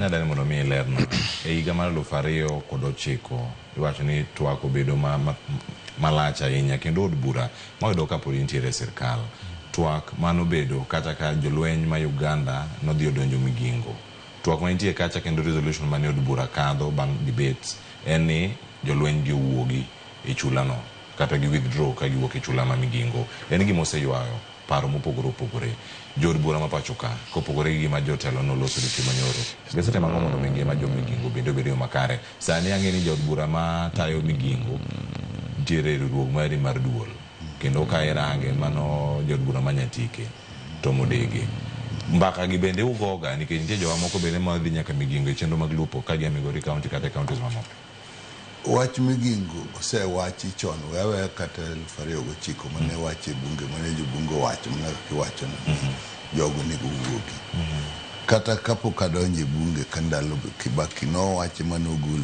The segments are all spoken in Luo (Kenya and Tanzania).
Nadani mondo mi ilerna e higa mar 2009 iwacho ni twak obedo malach ahinya kendo od bura ma oyudo ka pod intiere e sirkal. Twak manobedo kata ka jolweny ma Uganda nodhi odonjo Migingo. Twak mantie kacha kendo resolution mane od bura kadho bang' debates en ni jolweny gi owuogi e chula no kata gi withdraw ka giwuok e chula ma Migingo. En gima oseywayo paro mopogore opogore. Jood bura ma pacho ka kopogore gi gima jotelo noloso odiochieng' manyoro. Gisetemo ang'o mondo mi ngima jo Migingo bende obed e yo makare. Sani ang'e ni jaod bura matayo Migingo nitiere e riwruok mari mar duol. Kendo ka irange mano jaod bura ma Nyatike, Tom Odege. Mbaka gi bende ugoga nikech nitie jowa moko bende madhi nyaka Migingo e chenro mag lupo ka gia Migori County kata e counties mamoko. Wach Migingo osewachi chon, we aweya kata 2009 mane wachi e bunge mane jobunge owacho mana kaka iwachono ni jogo onego owuogi. Kata kapok adonjo e bunge ka ndalo Kibaki nowachi manogol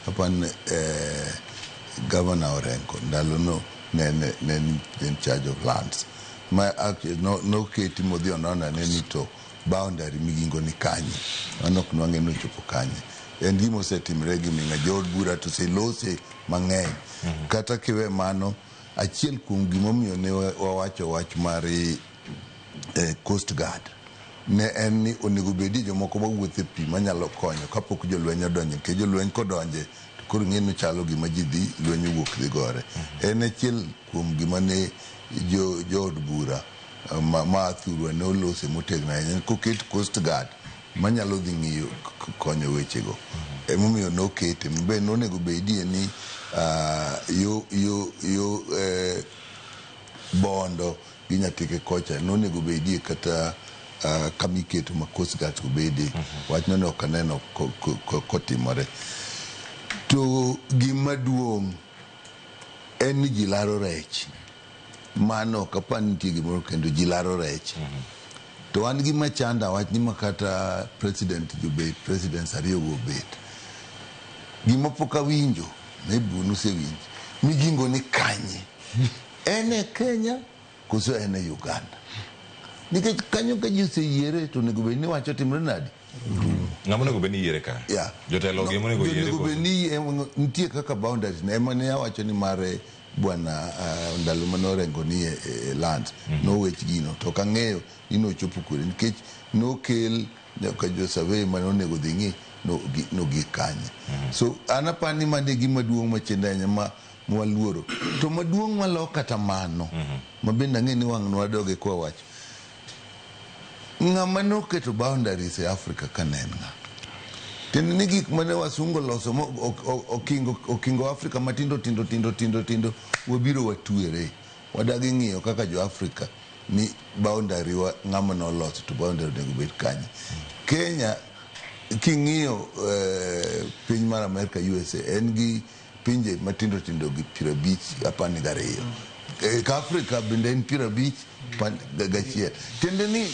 apani Governor Orengo ndalono ne en in charge of lands ma noketi modhi onon ane ni to boundary Migingo ni kanye. Mano ok nwang'e ni ochopo kanye. En gima osetimre gi ming'a. Jood bura to oselose mang'eny. Kata kiwe mano, achiel kuom gimomiyo ne wawacho wach mar Coast Guard ne en ni onego bedie jomoko mawuotho e pi manyalo konyo kapok jolweny odonjo nikech jolweny kodonje to koro ing'e ni ochalo gima ji dhi lweny owuok dhi gore. En achiel kuom gima ne jood bura ma thurwa ne olose motegno ahinya koket Coast Guard manyalo dhi ng'iyo konyo wechego. Emomiyo nokete. Be nonego bedie ni yo Bondo gi Nyatike kocha nonego bedie kata kama iketo ma Coast Guards go bede. Wachno ne ok aneno kotimore. To gima duong' en ni ji laro rech. Mano ok apar ni nitie gimoro kendo ji laro rech. To an gima chanda wach ni makata president jobet presidents ariyo go obet. Gima pok awinjo, maybe un usewinjo, Migingo ni kanye? En e Kenya koso en e Uganda? Nikech kanyo ka ji oseyiere to onego bed ni wach otimre nadi? Ng'ama onego bed ni yiere ka? Yeah. Jotelo gi ema onego yiere Onego bed koso? ni nitie kaka boundaries ne ema ne awacho ni mare bwana ndalo mane Orengo ni e lands nowech gino to ok ang'eyo ni nochopo kure nikech nokel nyaka jo survey mane onego dhi ng'i nogik kanye. So an apani ni mano e gima duong' machendo ahinya ma mwaluoro. To maduong' malo kata mano ma bende ang'e ni wang' nwadoge kwa wacho. Ng'ama noketo boundaries e Africa ka ne en ng'a? Tiende ni gik mane wasungu oloso mo okingo Africa matindo tindo tindo tindo tindo wabiro watwere. Wadagi ng'iyo kaka jo Africa ni boundary wa ng'ama noloso to boundary onego bed kanye. Kenya king'iyo piny mar America USA en gi pinje matindo tindo gi 50 apani gariyo. Ka Africa bende en 51. Tiende ni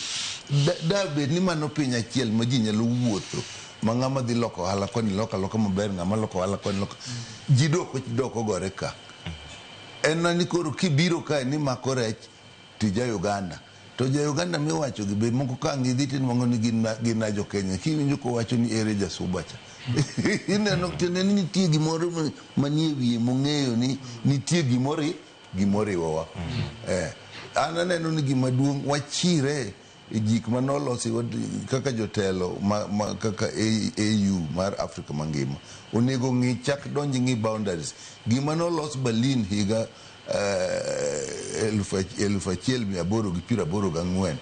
da bed ni mano piny achiel ma ji nyalo wuotho ma ng'ama dhi loko ohala koni loko aloka maber ng'ama loko ohala koni loko ji dok ogore ka. En ni koro kibiro kae ni mako rech to ja Uganda. To ja Uganda miwacho gi be moko ka ang' idhi tinwang'o ni gin na jo Kenya. Kiwinjo kowacho ni ere jasuba cha. Ineno tiende ni nitie gimoro manie wiye mong'eyo ni nitie gimoriwowa. An aneno ni gima duong' wachire e gik manolosi kaka jotelo ma kaka AU mar Africa mangima. Onego ng'i chak donj ng'i boundaries. Gima nolos Berlin higa 1884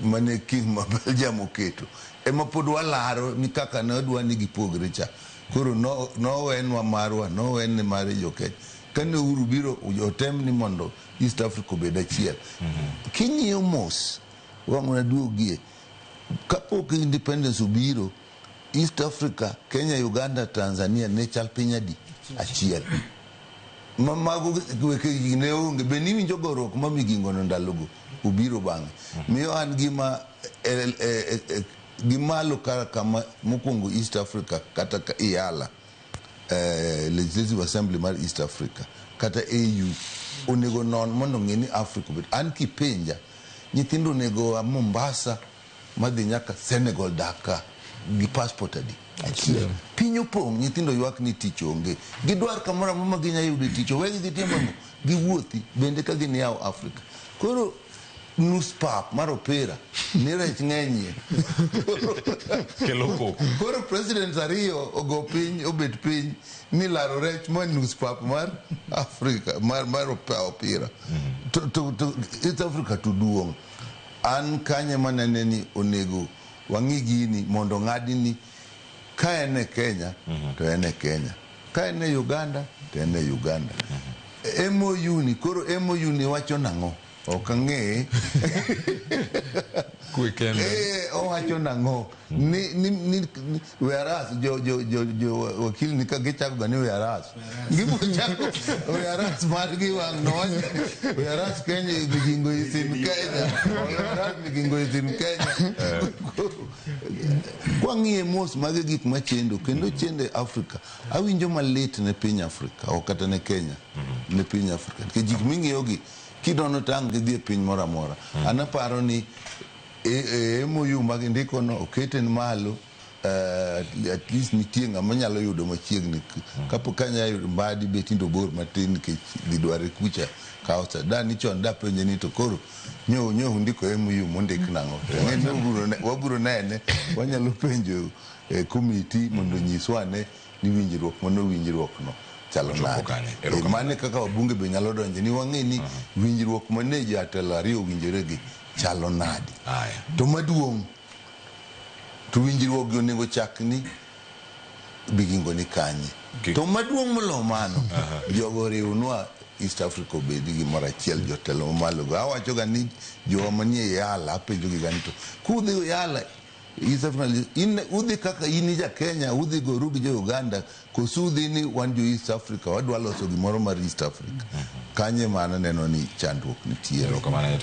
mane king ma Belgium oketo ema pod walaro ni kaka ne odwa ni gipogre cha. Koro nowenwa marwa, nowene mare jo Kenya. Kane Uhuru biro otem ni mondo East Africa obed achiel. King'iyo mos, wang' waduogie, kapok independence obiro, East Africa, Kenya, Uganda, Tanzania ne chal piny adi? Achiel. Ma mago weke gi ne onge. Be niwinjo goruok ma Migingo no ndalogo obiro bang'e. Miyo an gima gimalo kar kama mokwongo East Africa kata IALA, Legislative Assembly mar East Africa kata AU onego non mondo ong'e ni Africa obed. An kipenja, nyithindo onego a Mombasa madhi nyaka Senegal Dakar. Gi passport adi? Achiel. Piny opong', nyithindo ywak ni tich onge. Gidwar kamoro amora ma ginyalo yude tich, owegi gitim ang'o? Giwuothi bende ka gin yawo Afrika. Koro nus pap mar opira ni rech ng'enyie. Kelo koko. Koro presidents ariyo ogo piny obet piny ni laro rech ma nus pap mar Afrika mar opira. To East Africa to duong'. An kanye manene ni onego wang'i gini mondo ng'adi ni ka en e Kenya to en e Kenya, ka en e Uganda to en e Uganda. MOU ni koro MOU ni wacho nang'o? Ok ang'e. Kwe kende. Owacho nang'o? Ni whereas jo wakil ni ka gichako ga ni whereas. Gibiro chako whereas margi wang' no wacho whereas Kenya Migingo is in Kenya. Whereas Migingo is in Kenya. Kwang'iye mos magi gik machendo kendo chendo e Afrika. Awinjo malit ne piny Afrika ok kata ne Kenya, ne piny Afrika. Nikech gik ming'iyo gi kidono to ang' gidhi e piny moro amora. An aparo ni e MOU ma gindiko no okete malo at least nitie ng'ama nyalo yudo machiegni. Kapo ka nyalo yudo Mbadi be tinde obor matin nikech dhi dware kucha kawo sa. Da ni chon dapenje ni to koro nyo undiko MOU mondik nang'o? To ang'e ni wabiro nene, wanyalo penjo komiti mondo onyiswa ane ni winjruok mano winjruok no chalo nade. Mane kaka wabunge be nyalo donje ni wang'e ni winjruok mane jatelo ariyo owinjore gi chalo nade. To maduong' to winjruok gi onego chak ni Migingo ni kanye. To maduong' moloyo mano, jogo oriwnwa East Africa obedi gimoro achiel jotelo mamalo go. Awacho ga ni jowa manie Yala, apenjo gi ga ni to kudhi Yala East Africa, in udhi kaka in ja Kenya, udhi goru gi jo Uganda, koso udhi ni wan jo East Africa, wadwa loso gimoro mar East Africa. Kanye mana neno ni chandruok nitiere. Erokamano.